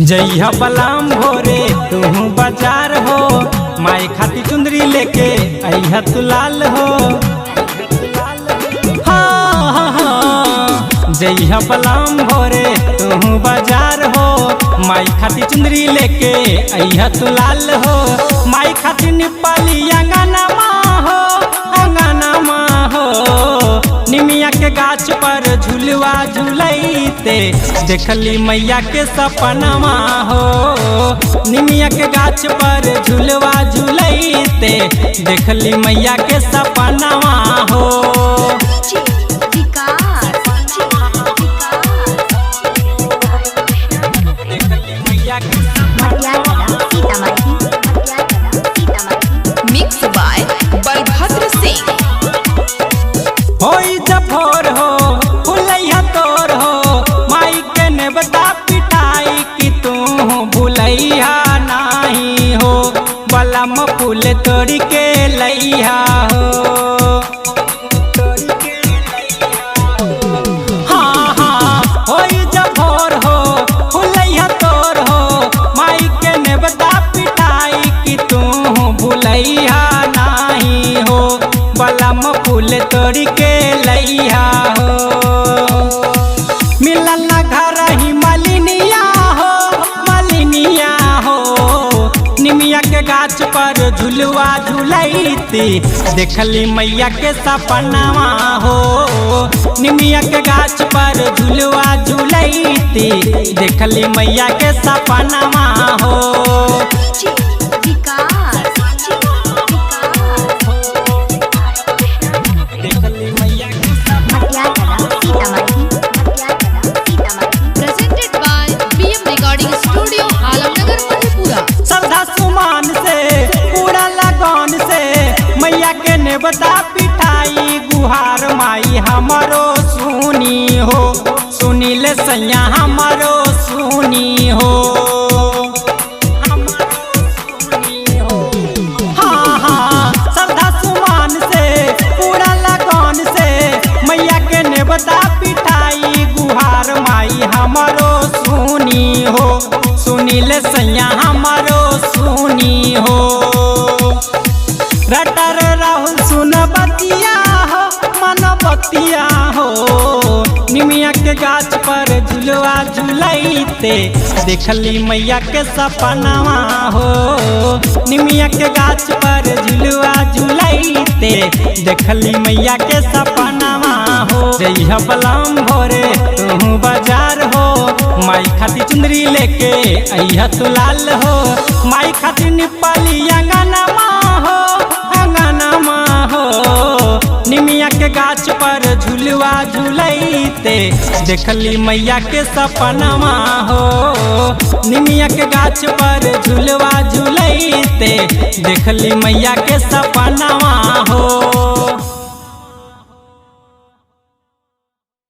जइहा बलाम भोरे तू बाजार हो, माई खाती चुंदरी लेके अइहा तू लाल हो। हाँ, हाँ, हाँ। जइहा बलाम भोरे तू बाजार हो, माई खाती चुंदरी लेके अइहा तू लाल हो। माई खाती निपाली अंगना हो, अंगना हो, निमिया के गाछ पर झुलवा झुलैते देखली मैया के सपनवा हो। निमिया के गाछ पर झुलवा झुलैते देखली मैया के सपनवा हो। देखली मैया के सीतामढ़ी, सीतामढ़ी। Mix by Balbhadra Singh. होई जफोर हो, फुलैया तोर हो, माई के नेवता पिटाई कि तू भुलैया नाही हो, बलम फूल तोड़ के लैहा हो। हाँ हाँ, होई जफोर हो, फुलैया तोर हो, माई के नेवता पिटाई कि तू भुलैया नाही हो, बलम फूल तोड़ के लैहा हो। मिलल ना घर ही मलिनिया हो, मलिनिया हो, निमिया के गाछ पर झुलवा झुलैती देखली मैया के सपनवा हो। निमिया के गाछ पर झुलवा झुलैती देखली मैया के सपनवा हो। देखली मैया के Sitamarhi, Sitamarhi. Presented by BM recording studio, Alamnagar, Madhepura. श्रद्धा सुमान से पूरा लगन से मैया के नेवता पिठाई गुहार माई हमारो सुनी हो, सुनील सैया हमारो सुनी हो। हाँ हाँ, श्रद्धा सुमान से पूरा लगन से मैया के नेवता पिठाई गुहार माई हमारो सुनी हो, सुनील सैया हमारो सुनी हो। रटर राहुल सुन बतिया हो, मन बतिया हो, निमिया के गाछ पर झुलवा झुलैते देखली मैया के सपनवा हो। निमिया के गाछ पर झुलवा झुलैते देखली मैया के सपनवा हो। जइहा बलाम भोरे तू बाजार हो, माई खाती चुंदरी लेके अइहा तू लाल हो। माई खाती निपाली अंगना हो, अंगना हो, निमिया के गाछ पर झुलवा झुलैते देखली मैया के सपनवा हो। निमिया के गाछ पर झुलवा झुलैते देखली मैया के सपनवा हो।